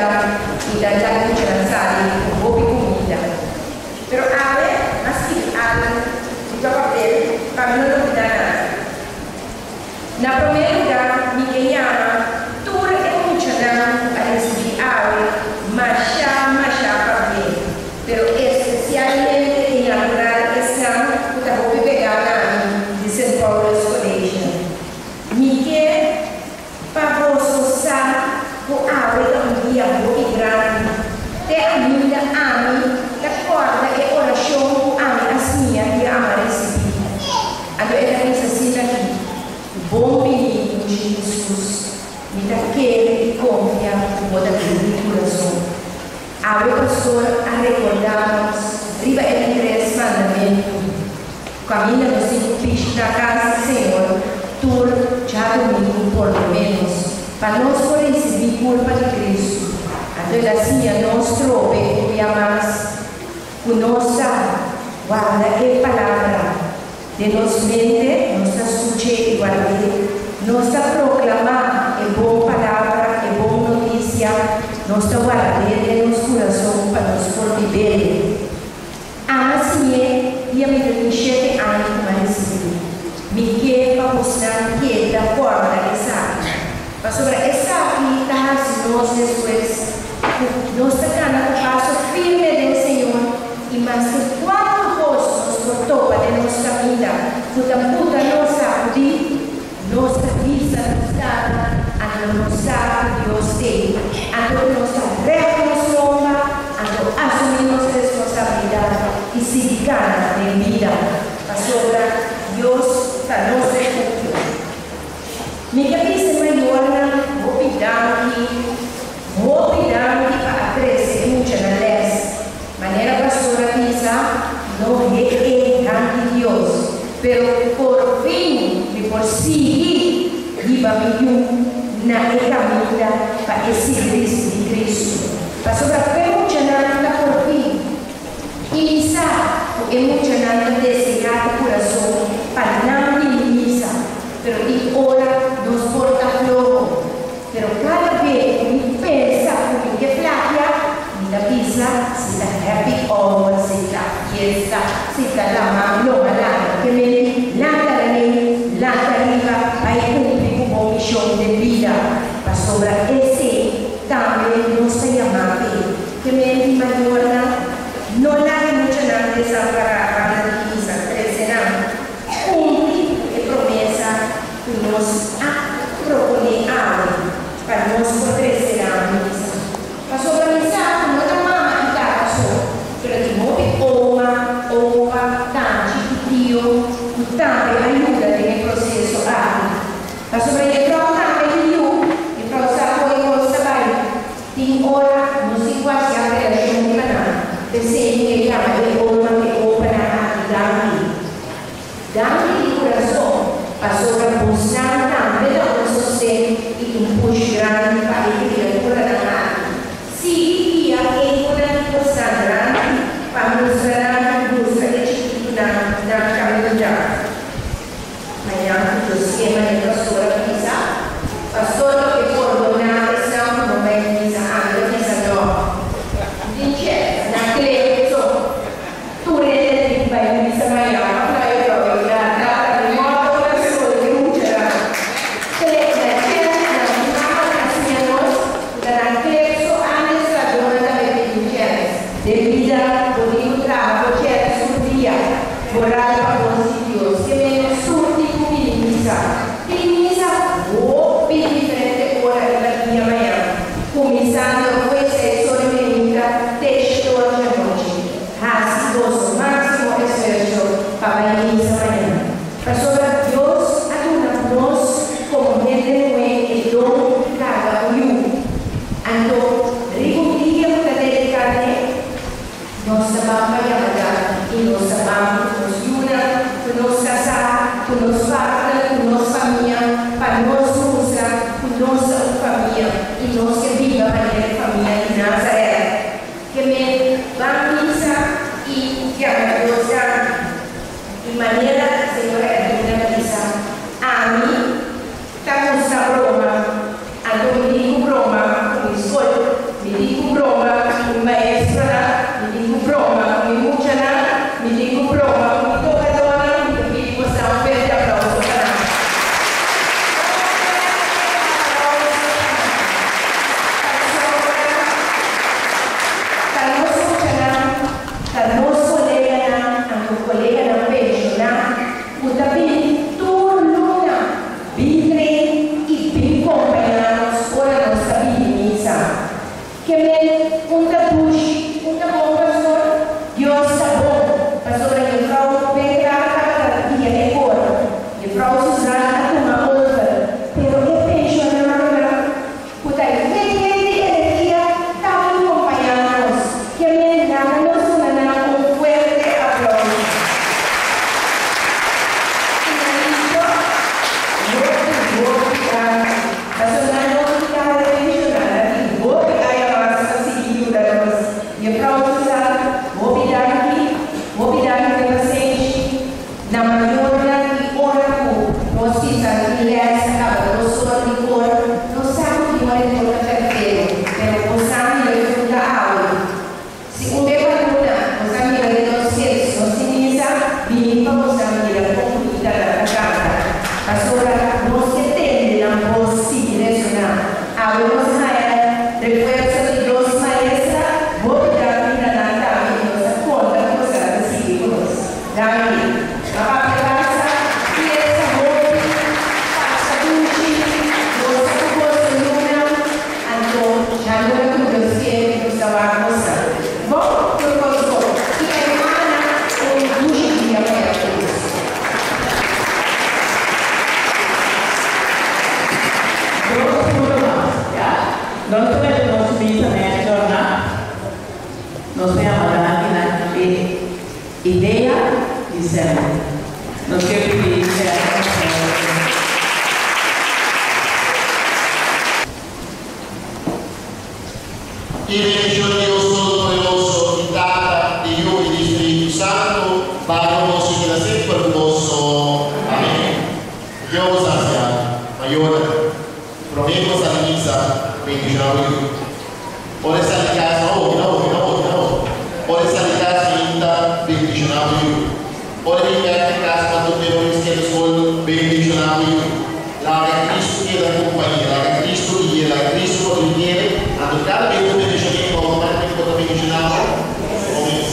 kuminda i ta laga muchanan sali ku hopi kuminda. Pero awe m'a skibi algu riba papel pa mi no lubidá nada. Na promé lugá mi ke yama tur e muchanan ku a risibí awe mashá mashá pabien, pero espesialmente i natural esnan ku ta hopi pegá na mi di Sint Paulus College. Mi ke pa boso sa ku awe ta un dia hopi grandi. Te ainda ami ta kòrda e orashon ku ami a siña dia ami a risibí. Anto e ta bisa asina aki, Bon bini, Dushi Hesus, mi ta kere i konfia ku bo ta den mi kurason. Awe pastor a rekordá nos riba e di tres mandamentu, Kaminda nos tin ku bishitá kas di Señor tur djadumingu por lo ménos, pa nos por risibí kurpa di Kristu. Anto el a siña nos trobe un bia mas ku nos ta warda e palabra den nos mente, nos ta skuch'é i ward'é, nos ta proklamá e bon palabra, e bon notisia, nos ta ward'é den nos kurason pa nos por bib'é. Ama siñ'é dia mi ta tin shete aña ku m'a risibí. Mi ke pa bosnan keda kòrda esaki, pasobra esaki ta hasi nos despues ku nos ta kana ku paso firme den Señor i maske kuantu kos nos por topa den nos kaminda ku ta buta nos sakudí, nos ta hisa nos kara anto nos sa ku Dios t'ei, anto ku nos ta rèk nos lomba, anto asumí nos responsabilidat i sigui kana den bida, pasobra Dios ta nos refugio. Mi ta bisa e mayornan hopi danki, hopi danki pa a trese e muchanan lès. Manera pastor a bisa, no he e danki Dios, pero por fin mi por sigui hiba mi yu na e kaminda pa e sigui risibí Kristu. Pasobra ku e muchanan ta por fin i mi sa ku e muchanan ta deseá ku kurason pa nan bini misa, pero tin ora nos por ta floho. Pero kada be ku mi pensa ku mi ke plakia, mi ta bisa si ta happy hour, si ta fiesta, si ta laman loma lana. Ke menti lanta René, lanta riba, bai kumpli ku bo mishon den bida. Pasobra esei tambe nos ta yamá p'e. Ke menti mayornan no laga muchanan desampará banda di misa, trese nan. Kumpli ku e promesa ku nos a proponé awe pa nos por trese nan misa. Pasobra mi sa ku no ta mama i tata so, pero tin hopi oma, opa, tanchi i tio ku tambe a yuda den e proseso aki. Pasobra juffrouw tambe tin yu, juffrouw sa kon e kos ta bai. Tin ora nos tin ku hasi apelashon riba nan, p'esei mi a yama e oma ku e opanan aki danki. Danki di kurason, pasobra bosnan tambe ta un sosten i un push grandi pa e kriaturanan aki. Sigui guia e yunan di bosnan grandi pa mustra nan i mustra e chikitunan nan kaminda. Mañan ku José mane pastor a bisa, Pastor lo ke pordoná esnan ku no bai misa, ami ta bisa no. Tin che, na kle so. Tur hende tin ku bai misa mañan, pa playa pròpi na tata di morto na skol di muchanan. Kle na che, na mi mama a siña nos ku ta na kle so administradónan ta bai pidi chèns. Den bida bo tin ku traha bo chèns tur dia. Moral pa nos di Dios ke men surti ku bini misa. Tin misa hopi diferente ora riba dia mañan, kuminsando ku e seis ora i meinta te shete ora djanochi. Hasi boso máksimo esfuerso pa bai misa mañan. Pasobra Dios a duna nos komo hende muhé e don di karga un yu. Anto, riba un dia ku ta dediká n'e, Nos ta ban pa yama i nos ta ban ku nos yunan, ku nos kasá, ku nos partner, ku nos famia, pa nos mustra ku nos ta un famia i nos ke biba manera e famia di Nazaret. Ke men ban misa i yama Dios danki. I manera señora Edwina bisa, Ami ta gusta broma, anto mi tin ku broma ku mi skol. Mi tin. Nos ta mete nos misa mes dòrná. Nos ta yama danki na e idea di Sandy. Nos ke pidi Sandy pa por. E bendishon di Dios Todopoderoso, di Tata, di Yu i di Spiritu Santu bai ku boso i keda semper ku boso. Amèn. Dios hacia mayornan. Promé ku bo sali misa, bendishoná bo yu. Ora e sali kas, no hopi, no hopi, no hopi, no hopi. Ora e sali kas mainta, bendishoná bo yu. Ora e bin bèk na kas pa durmi bo riskendo skol, bendishoná bo yu. Laga Kristu keda kompañ'é, laga Kristu gui'é, laga Kristu proteg'é. Anto kada bes bo bendishon'é, outomátikamente bo ta bendishoná bo mes.